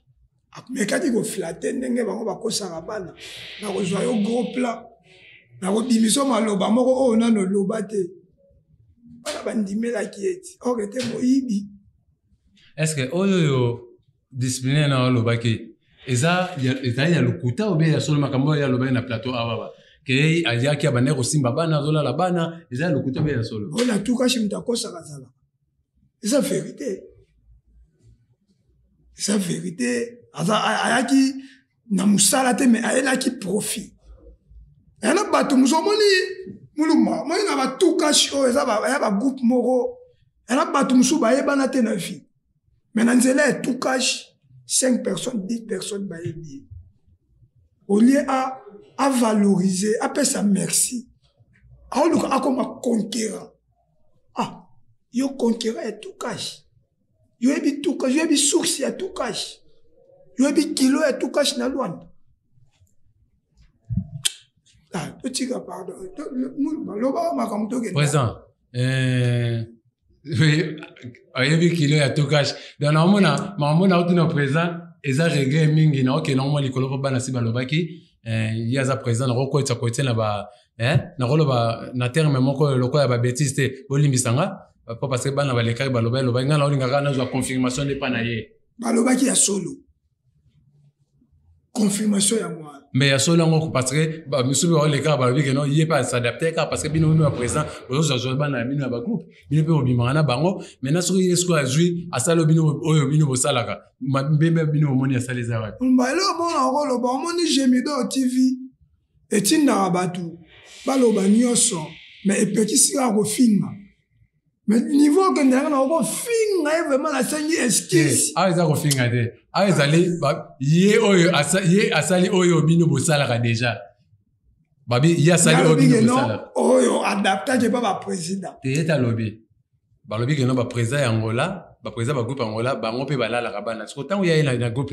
Amekaki koflatter ndenge bango bakosaka bana na kozwa yo gros plan, na kobimisa maloba moko oyo nano oloba te. Bana bandimelaki eti or te moyibi. Est ce que oyo discipline na olobaki eza ezali ya lokuta obe ya solo? Makambo oyo alobaki na plateau awa ke aliaki, abandaki kosimba bana, azolala bana, eza ya lokuta obe ya solo? Oyo natukasi, moto akosaka azalaka. Eza vérité, eza vérité. Aza ayaki na mosala te, mais ayelaki profit. Eya na bato mosu, omoni mulumba, omoni na batukashi oyo eza ya bagroupe moko, eya na bato mosusu bayebana te na vie, mais na nzela ya tukashi 5 personnes, 10 personnes bayebi ye. Au lieu avaloriser, apesa merci, aoluka akoma conquérant. Ah, yo conquérant ya tukashi, yo yebi tukashi, yo yebi source ya tukashi. Yoyebi kilo ya tukashi na Luanda. Ah, totika pardon, loba makambo tokende. Président, oyebi kilo ya tukashi. Donc naomona makambo na otuna président eza regret mingi na okende mwa likolo mpo bana si balobaki ye aza président nakokwetisa kotie na ba nakoloba na terme moko lokola ya babétise te, bolimbisa nga po parce que bana balekaki baloba elobaki nga naolingaka nazwa confirmation nde mpa na ye. Balobaki ya solo, confirmation yango wana. Mais ya solo yango, parce que misusu baolekaka balobi ke non, ye mpe as'adapte kaka parce que bino bino ya président bozozwa bana na bino ya bagroupe, bino mpe bobimaka na bango. Maintenant soki ye sikoyo azwi asali bino oyo bino bosalaka mbembe, bino bomoni asali eza wapi? Mbala omona okoloba, omoni Gemidor TV etindaka bato baloba nyonso, mais epekisi kaka kofinga. Mais niveau okende yanga na okofinga ye, vraiment nasengi excuse. Awa eza kofinga te, awa ezali ye oyo ye asali oyo bino bosalaka déjà, babi ye asali oyo bino bosalaka. Oyo adaptaki epa baprésident. Te, ye te alobi, balobi ke non, baprésident ya Angola, baprésident bagroupe Angola, bango mpe balalaka bana. Siko ntango ya ye na groupe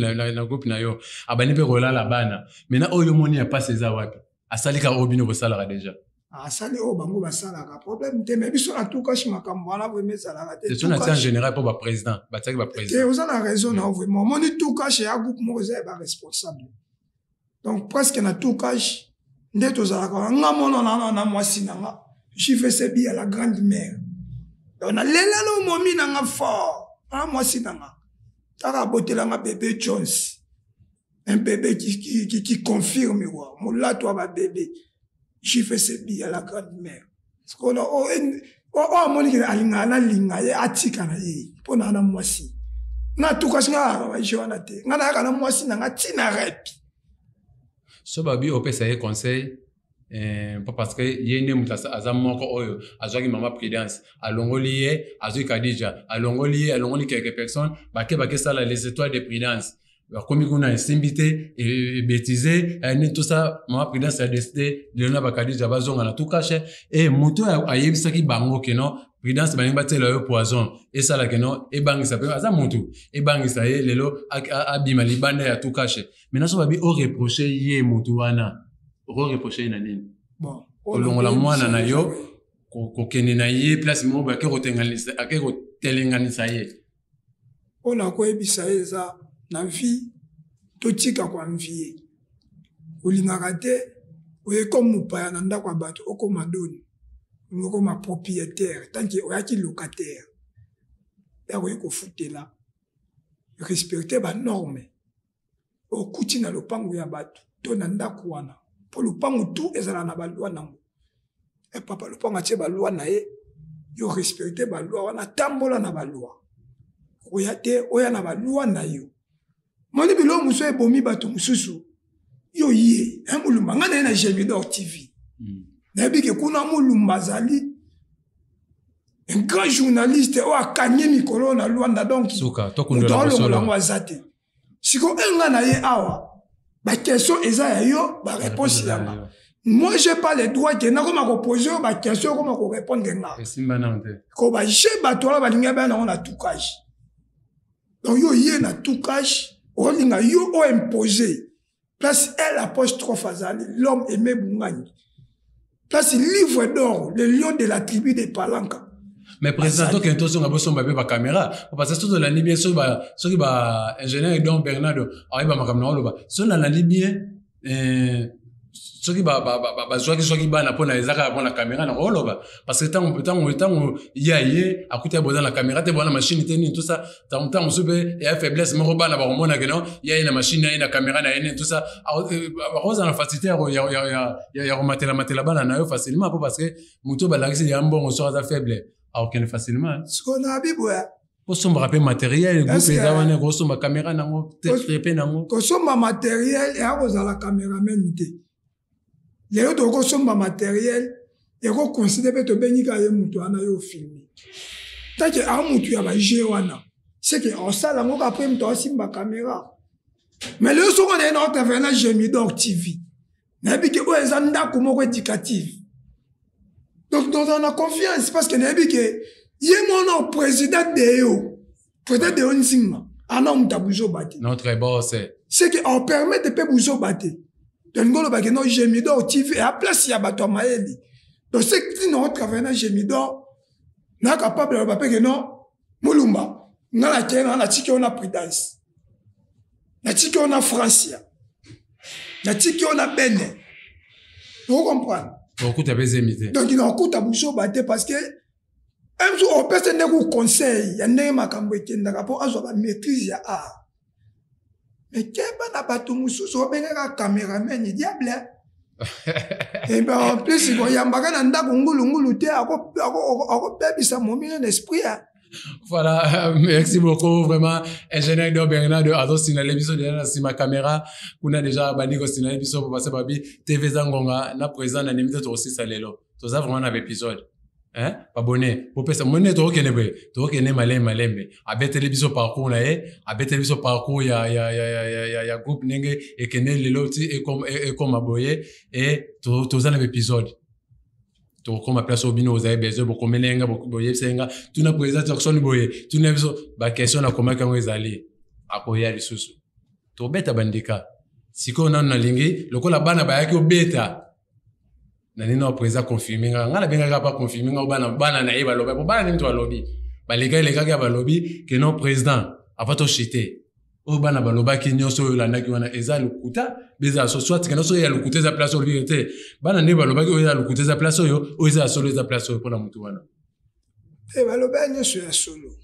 na yo abandi mpe kolala bana, maintenant oyo omoni ya mpasi eza wapi? Asali kaka oyo bino bosalaka déjà. Asali oyo bango basalaka, problème te. Mais biso na tukashi makambo wana vraiment ezalaka te. So na tia en général mpo baprésident batiaki baprésident. Te, oza na raison na vraiment. Omoni tukashi ya groupe moko eza ya baresponsable, donc presque na tukashi nde tozalaka wana. Nga mono na mwasi na nga JVCB ya la grande mère, donc nalela no momi na nga fort na mwasi na nga taka abotelanga bébé Jones, un bébé qui confirme quoi, molato ya babébé JVCB ya la grande mère. Sikoyo oyo amoni ke alingaka nalinga ye, atika na ye mpo na na mwasi nga tukasi nga kaka baje wana te, nga nayaka na mwasi na nga ntina repi. So babi opesa ye conseil mpo parce que ye nde moto aza moko oyo azwaki mama Prudence, alongoli ye, azwi Kadija, alongoli ye, alongoli quelques personnes, bake bakesala les étoiles de Prudence, bakomi kuna esimbi te, ebétise nini, tout ça. Mama Prudence a décidé lelo na bakadija bazonga na tukashe. E moto oyo ayebisaki bango ke non, Prudence balingi batiela yo poison, esala ke non, ebangisa mpe aza motu, ebangisa ye lelo abima libanda ya tukashe. Maintenant so babi oreproche ye motu wana, okoreproche ye na nini? Bon. Kolongola mwana na yo, kokende na ye place moko boye, ake kotelenganisa ye. Oyo nakoyebisa ye eza na vie, totika koenvie. Olingaka te oye comme mopaya na ndako ya bato, okoma doni, olingi okoma propriétaire tant que oyaki locataire. Ya koyi kofutela, respecte banorme okuti na lopango ya bato to na ndako wana, mpo lopango tu ezala na balwa nango. E papa lopango atie balwa na ye, yo respecte balwa wana, tambola na balwa. Oya te oya na balwa na yo. Moni biloko mosusu ebomi bato mosusu. Yo ye Mulumba, ngai na ye na Gemidor TV. Nayebi ke kuna Mulumba azali un grand journaliste oyo akangi mikolo na Lwanda, donc moto alongola yango aza te. Sikoyo enga na ye awa, baquestion eza ya yo, baréponse yanga. Moi j'ai pas le droit ke nakoma kopose oyo baquestion, okoma korépondre nga. Ko baje bato wana balingi baya nango na tukage. Donc yo ye na tukage, olinga yo oimpose place L apostrophe azali l'homme aimé Bungangi, place livre d'or, le lion de la tribu de Palanka. Mais président, tokende tozonga bosomba mpe bacaméra, parce que soki tolandi bien, soki ba ingénieur Don Bernardo ayeba makambo na oloba, soki nalandi bien, soki bazwaki zwaki bana mpona eza kaka mpona caméra na koloba, parce que ntango ye aye akuti ya boza na caméra te, boza na machine te, nini, tout ça. Ntango mosusu mpe ya faiblesse moko, bana bakomona ke non, ye aye na machine, aye na caméra na ye, nini, tout ça, bakozala na facilité ya komatelamatela bana na yo facilement, mpo parce que moto oyo balakisi ya mbongo, soki aza faible, akokende facilement. Sikoyo na biboya. Kosombaka mpe matériel, groupe eza wana, kosomba caméra nango te nango. Kosomba matériel eya kozala caméraman te. Lelo tokosomba matériel, ekoconsidérer mpe tobengi kaka ye moto wana, yo ofilme take a motu ya baje wana, seke osala yango kaka après moto aosimba caméra. Mais lelo soko na ye na otravaille na Gemidor TV, nayebi ke oyo eza ndako moko éducative, donc tozala na confiance parce que nayebi ke ye mwana président Deo, président Deo Nzinga. Ana moto ya buzoba te. Notre boss. C'est que on permettre mpe buzoba te. Tolingi oloba ke no Gemidor TV eya place ya bato ya mayele. Donc ce ntina otravaille na Gemidor, na capable aloba mpe ke non Mulumba, nga nakei na natiki yo na Prudence, natiki yo na Francia, natiki yo na Bene. Ocomprendre? Okuta mpe zemi te. Donc nakokuta buzoba te parce que un jour opesa ndenge conseil ya ndenge makambo ekendaka mpo azwa ba maîtrise ya art. Mais keba na bato mosusu obengaka cameraman diable. Et ben en plus koyambaka na ndako ngulungulu te, akobebisa momino na esprit. Voilà, merci beaucoup vraiment ingénieur Do Bernard azo signaler biso déjà na sima caméra kuna déjà bandi ko signaler biso pour passer babi TV Zangonga na présent na nimite to sisa lelo. Toza vraiment na épisode. Hein? Abonné, bopesa mone tokokende boye, tokokende malembe malembe. Abeteli biso parcours na ye, abeteli biso parcours ya ya ya ya ya ya, ya groupe ndenge ekende lelo ti ekoma boye et toza na épisode. Tokokoma place oyo bino ozali besoin bokomeli nga, boyebisa nga tuna président Jackson boye, tuna biso ba question nakomaki yango ezali akoya lisusu. Tobeta bandika. Sikoyo nanu nalingi lokola bana bayaki obeta na nini na président confirmer nga, nga nabengaka pa confirmer nga bana, bana na ye balobi, po bana nini to balobi baleka elekaki ya balobi que non président avant to chuter. Oyo bana balobaki nyonso oyo olandaki wana eza lokuta, beza so soit que nyonso ya lokuta eza place oyo te. Bana nde balobaki oyo eza lokuta eza place oyo, oyo eza ya solo eza place oyo mpona motu wana. Eh, balobaki nyonso ya solo.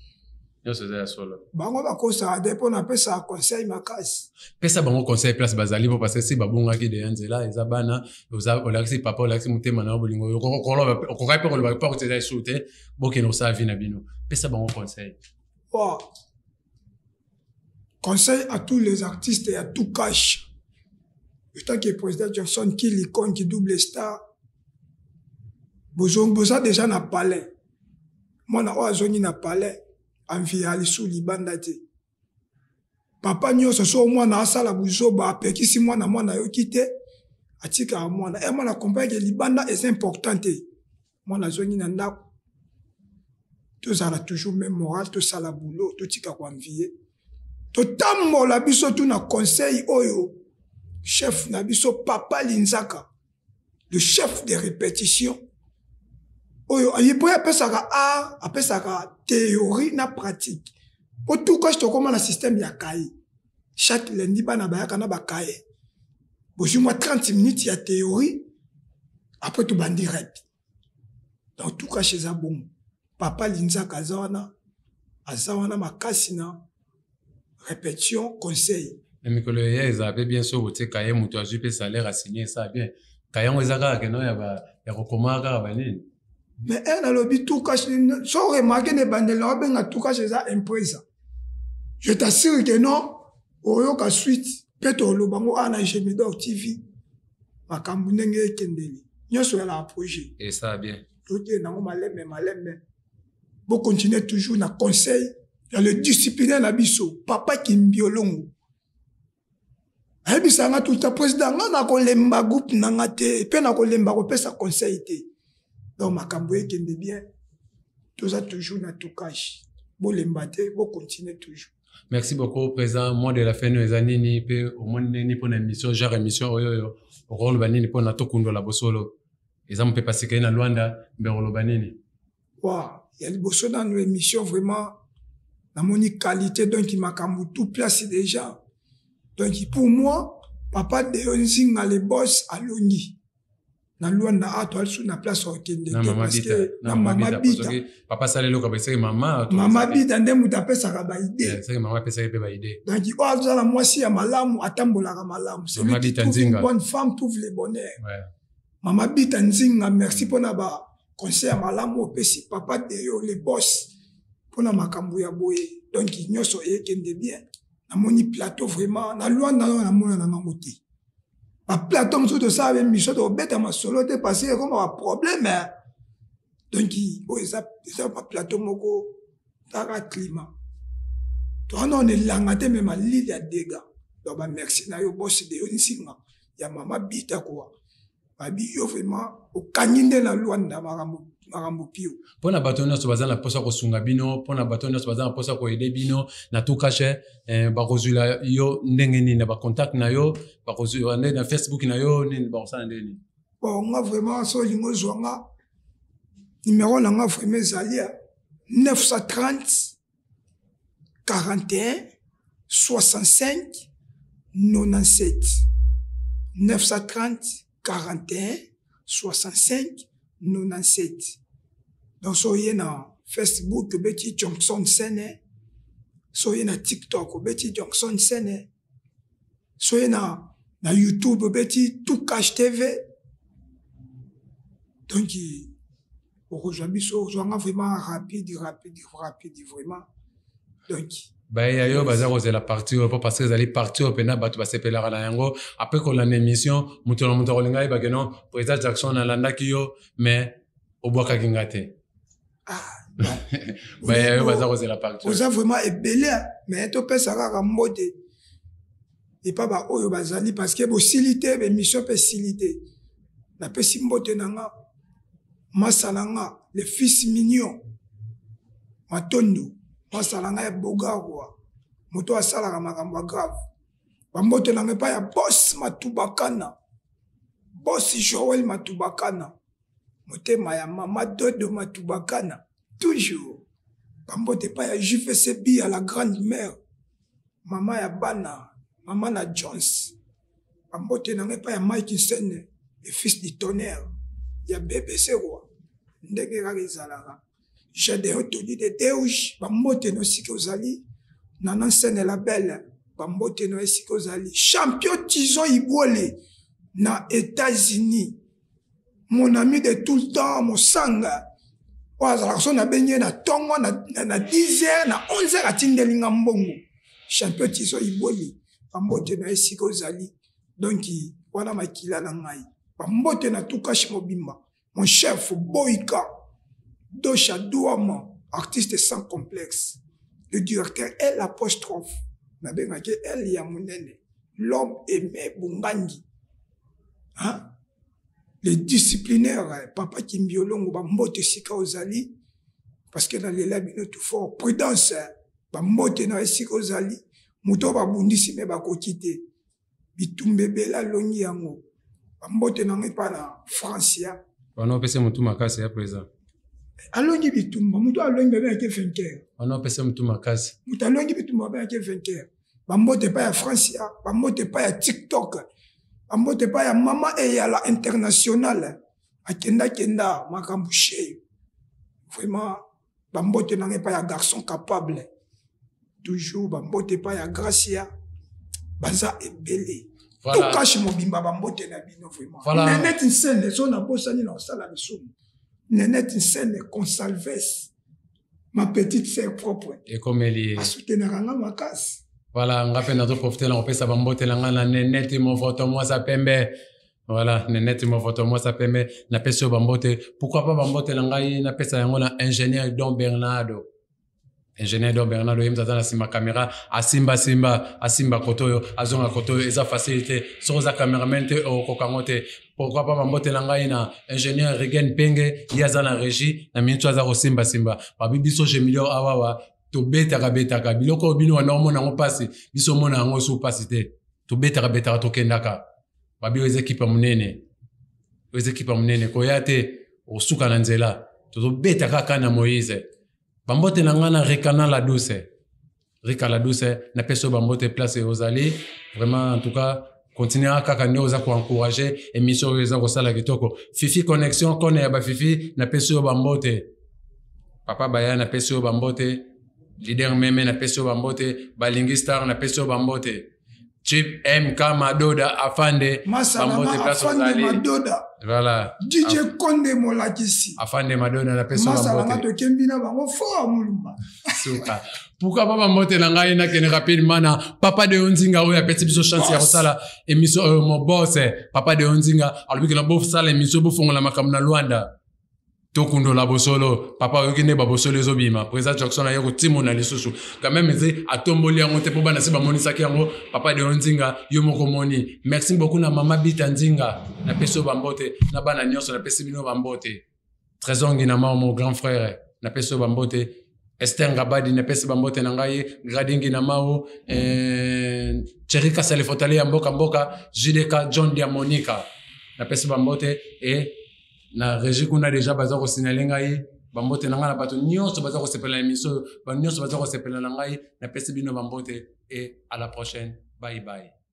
Nyonso eza ya solo. Bango bakosaka te mpo napesaka conseil makasi. Pesa bango conseil place bazali mpo parce que si babongaki deya nzela eza bana, oza olakisi papa, olakisi motema na yo bolingo, okokaki mpe koloba porte eza esu te, bokende kosala vie na bino. Pesa bango conseil. Wow. Conseil à tous les artistes et à tout cash. En tant que président Jackson Kili Konki double star, boza déjà na palais. Mwana oyo azongi na palais, envie ya lisu libanda te. Papa nyonso so mwana asala buzoba, apekisi mwana, mwana ayoki te, atikaka mwana. Eh, mwana comprend que libanda est important te. Mwana azongi na ndako. Tozala toujours même moral, tosala boulot, totika koenvier. Totambola biso tu na conseil oyo chef na biso papa Linzaka, le chef de répétition. Oyo aye po apesaka art, apesaka théorie na pratique. Po tout cas tokoma na système ya cahier. Chaque lundi bana bayaka na ba cahier. Bozwi mwa 30 minutes ya théorie, après tobandi rep. Donc tout cas chez bon. Papa Linzaka aza wana, aza wana makasi na répétition conseil. Na mikolo ya eza pe bien sûr botie cahier moto azwi pe salaire a signer ça bien. Cahier yango eza kaka keno ya ba ya kokoma kaka ba nini. Mais un alobi tout cash so remarquer ne bandela na obenga tout cash eza impresa. Je t'assure que non oyoka suite pe toloba ngo ana Gemidor TV makambo ndenge ekendeli nyonso ya la projet. Et ça bien. Toke nango malembe malembe. Bo continuer toujours na conseil ya le disciplinaire na biso papa Kimbiolongo. Ayebisa nga tout le temps président nga na kolemba groupe na nga te pe na kolemba kopesa conseil te. Donc makambo ekende bien. Toza toujours na tokage. Bolemba te, bo continuer toujours. Merci beaucoup président. Moi de la fin nous ezanini pe au moins nini pour émission genre émission oyo oyo rôle banini pour na tokundo la bosolo. Eza mpe parce que na Luanda mbe rôle banini. Wow, ya liboso dans nos émissions vraiment na moni qualité donc makambo tout place déjà. Donc pour moi papa Deo Nzinga le boss alongi. Na Luanda a to alsu na place okende Na te mama parce Bita, que na na mama mama Bita, Bita. parce que papa salelo ka besaki mama, to Mama besaki. Bita nde mutu apesaka ba idée. Yeah, saki mama apesaki pe ba idée. Donc oyo aza na mwasi ya malamu atambolaka malamu. Celui Mama qui Bita trouve une Nzinga. bonne femme trouve le bonheur. Ouais. Mama Bita Nzinga, merci pona ba conseil ya malamu opesi papa Deo le boss pona makambo ya boye. Donc nyonso ekende bien. Namoni plateau vraiment na Luanda na namona na nango te. Ba plateau mosusu tosala be mission tobeta masolo te parce que ekoma ba problème, hein. Donc oyo eza ba plateau moko taka climat. Towana on elanga te mais malili ya dégâts. Donc ba merci na yo boss Deo Nzinga ya mama Bita quoi. Babi yo vraiment okangi nde na Luanda makambo. Makambo pio. Mpo na bato nyonso baza na mposa kosunga bino, mpo na bato nyonso baza na mposa koyede bino na tout cache, eh, bakozwila yo ndenge nini na bacontact na yo, bakozwila nde na Facebook na yo nini, bakosala ndenge nini? Bon, nga vraiment so olingi ozwa nga, numero na nga vraiment ezali ya 930 41 65 97 930 41 65 97. Donc so oye na Facebook obeti Johnson Sene, so oye na TikTok obeti Johnson Sene, so oye na, na YouTube obeti Tout Cash TV. Donc okozwa biso, ozwa nga vraiment rapide rapide rapide vraiment. Donc baye yo baza kozela parti oyo mpo parce que ezali parti oyo mpenza bato basepelaka na yango. Après kolanda émission, moto na moto akolinga ayeba ke non, président Jackson alandaki yo mais obwakaki nga te. Ah, baye yo baza kozela parti oza vraiment ebele, mais topesa kaka mbote epa baoyo bazali parce que bosili te, émission mpe esili te. Napesi mbote na nga masa na nga le fils mignon Matondo, masa na nga ya bogarwa, moto asalaka makambo ya grave. Bambote na nga epai ya boss Matubakana, boss Joel Matubakana, motema ya mama Dodo Matubakana toujours. Bambote epai ya JVCB ya la grande mère, mama ya bana, mama na Jones. Bambote na nga epai ya Mike Nsene, le fils du tonnerre ya BBC roi, ndenge kaka ezalaka. Gedeon Tony de Deuge, bambote no esika ozali. Nana Nsene la belle, bambote no esika ozali. Champion Tizon Ibwole na États-Unis, mon ami de tout le temps, mosanga oyo azalaka so nabengi ye na ntongo na 10 heures na 11 heures atindeli nga mbongo. Champion Tizon Ibwole, bambote na esika ozali. Donc wana makila na ngai, bambote na tukashi mobimba. Mon chef Boyka Dosha Douama, artiste sans complexe, le directeur L apostrophe nabengaki L ya monene, l'homme aimé Bungangi, hein? Le disciplinaire papa Kimbiolongo, bambote esika ozali parce que nalela bino tout fort. Prudence, bambote na esika ozali, moto babundisi me bakoki te, bitumba ebele alongi yango. Bambote na ngai epai na Francia wana opesa motu makasi ya président. Alongi bitumba, moto alongi babengaki vainqueur. Wana opesa motu makasi, moto alongi bitumba babengaki vainqueur. Bambote epai ya Francia, bambote epai ya TikTok, bambote epai ya mama Eyala international, akendakenda makambo sheyo vraiment. Bambote na ngai epai ya garçon capable toujours, bambote epai ya Gracia, baza ebele. Voilà. Tokashi mobimba, bambote na bino vraiment. Voilà. Nenete Nsene, so nabosani na kosala lisumu. Nenete Nsene Consalves, ma petite sœur propre, ekomeli ye, asutenaka nga makasi. Voilà, nga mpe nazoprofite na kopesa bambote na nga na Nenete Movoto mwasa pembe. Voilà, Nenete Movoto mwasa pembe, napesi yo bambote. Pourquoi pas bambote na ngai napesa yango na ingénieur Don Bernardo. Ingénieur Don Bernardo ye moto aza na nsima caméra, asimba simba, asimba koto oyo, azonga koto oyo, eza facile te. Soki oza cameraman te, okoka yango te. Pourquoi pas bambote na ngai na ingénieur Regen Penge, ye aza na régie, na minute aza kosimba simba. Babi biso Gemilio awawa, tobetaka betaka biloko oyo bino wana omona yango mpasi, biso omona yango su mpasi te. Tobetaka betaka, tokendaka. Babi oyo eza ekipe ya monene, oyo eza ekipe ya monene, koya te osuka na nzela. Tozobeta kaka na Moïse. Bambote na ngai na Rikana la Douce, Rika la Douce, napesi yo bambote place ozali. Vraiment, en tout cas, continue kaka nde oza koencourage émission oyo eza kosala kitoko. Fifi Connexion, kone ya bafifi, napesi yo bambote. Papa Baya, napesi yo bambote. Leader Meme, napesi yo bambote. Balingi Star, napesi yo bambote. Chip MK Madoda Afande, bambote place Afande ozali. Madoda. Voilà. DJ Konde molakisi. Afande Madoda, napesi yo Masala nga bambote. tokembi na bango fort molumba. Suka. Pourquoi pas bambote na ngai nakende rapidement na Papa de Nzinga oyo apesi biso chance ya Boss. kosala émission oyo, mon boss, Papa de Nzinga alobi ke na bosala émission, bofongola makambo na Luanda. Tokundola bosolo, papa oyoki nde babosolo ezobima. Président Jackson aye kotimona lisusu quand même, eze atomboli yango te mpo bana se bamonisaki yango. Papa de Nzinga, yo moko moni. Merci beaucoup na mama Bita Nzinga, napesi yo bambote na bana nyonso, napesi bino bambote. Trésor Nginama mon grand frère napesi yo bambote Esther Ngabadi napesi bambote na ngai Gradi Nginamao eh, Thierry Kasale Fotale ya mboka mboka JDK John Diamonica napesi bambote e na régie kuna deja baza kosignale ngai bambote na ngai na bato nyonso baza kosepela na émission oyo bato nyonso baza kosepela na ngai napesi bino bambote e à la prochaine bye bye.